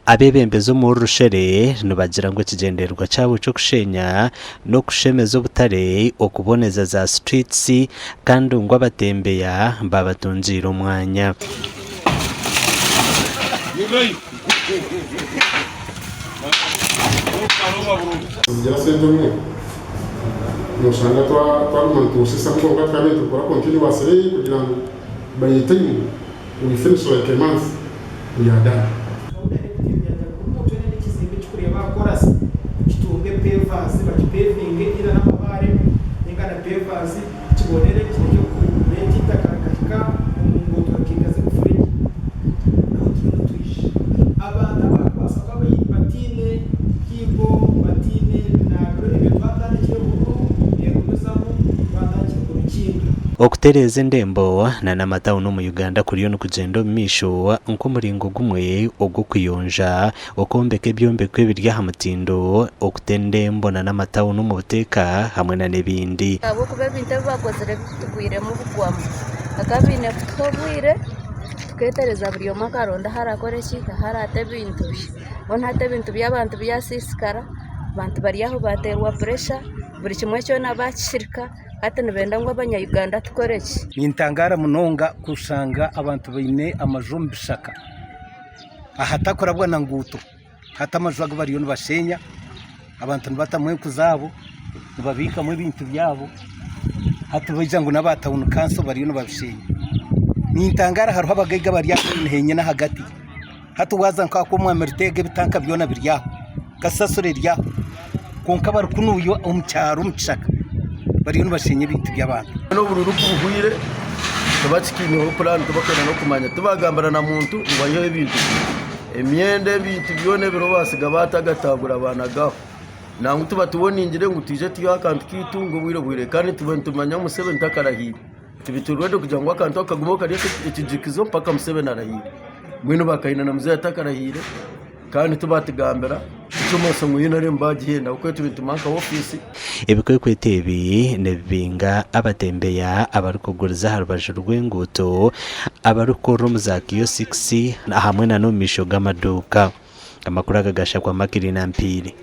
Abeebembezi omuri Rushere nibagira ngu ekigyendererwa kyabo ky'okushenya n'okushemeza obutare, okuboneza za streets kandi ngu abatembeya babatungiire omwanya. Nizigira sente obumwe noshanga twaguma nitusheshamu kwonka twaba nitukora continuously kugira ngu by the time we finish like a month we are done. Gahunda n'ebitiiyo bya buri muntu weena n'ekizimbe ekirikureeba aha korasi kitunge pevaazi bakipevinge either n'amabaare ninga na pevaazi kibonere kirekye kureeta eitaka rikahika omu nguuto rikaikaza emifuregye. Naho turiyo nitwija. Abantu abarikubaasa kuba bataine kiibo, bataine binaabiro ebyo twatandikire bururu neegumizamu twatandikire kubikinga. Okutereeza endembo n'amatauni omu Uganda kuriyo nikugyenda omu maisho nk'omuringo gumwe ogw'okuyonja, okwombeka ebyombeko ebiri aha mutindo, okuta endembo n'amatauni omu buteeka hamwe n'ebindi. Ahabw'okuba ebintu ebi bakozire bitugwiremu bugwamu. Bakaba baine kutuha obwire tukeetereza buri omwe akaronda ahu arakore ki, ahu araate ebintu bye. Mbwenu hati ebintu by'abantu byasiisikara, abantu bari aho baateerwa puresha, buri kimwe kyona baakishirika. Hati nibenda ngu abanya Uganda tukore ki? Nintangaara munonga kushanga abantu baine amaju omu bishaka ahatakurabwa na nguuto. Hati amaju agu bariyo nibasheenya, abantu nibatamu enku zaabo, nibabiikamu ebintu byabo, hati baija ngu n'aba tawuni kanso bariyo nibabisheenya. Nintangaara hariho abagaiga abari aha henyine ahagati. Hati waaza nk'aha kw'omwami Rutega ebitanka byona biri aho, kasasiro eri aho, kwonka bari kunuya omu kyaro omu kishaka bariyo nibasheenya ebintu by'abantu. N'obururu ku buhwire tibakikiineho puraani tibakwenda n'okumanya tibagambira na muntu ngu aiheho ebintu bye. Emyenda ebintu byona ebiriho baatsiga baatagatagura baanagaho. Nangwa tibatuwoningire ngu twije twiheho akantu kaitu ngu obwire buhwire kandi nituba nitumanya ngu Museveni takarahiire. Tibituri ready kugira ngu akantu ako kagumeho kari ekijikizo mpaka Museveni arahiire. Mbwenu bakahinda na muzeeyi atakarahiire kandi tibatugambira ekyomaso ngu NRM bagihenda ahabw'okuba itwe nitumanya nka ofiisi. Ebikwekweto ebi nibibinga abatembeya abarikuguriza aha rubaju rw'enguuto, abarikukorera omu za kiyosikisi hamwe nana omu maisho g'amaduuka. Amakuru aga gashakwa Makirina Mpiire.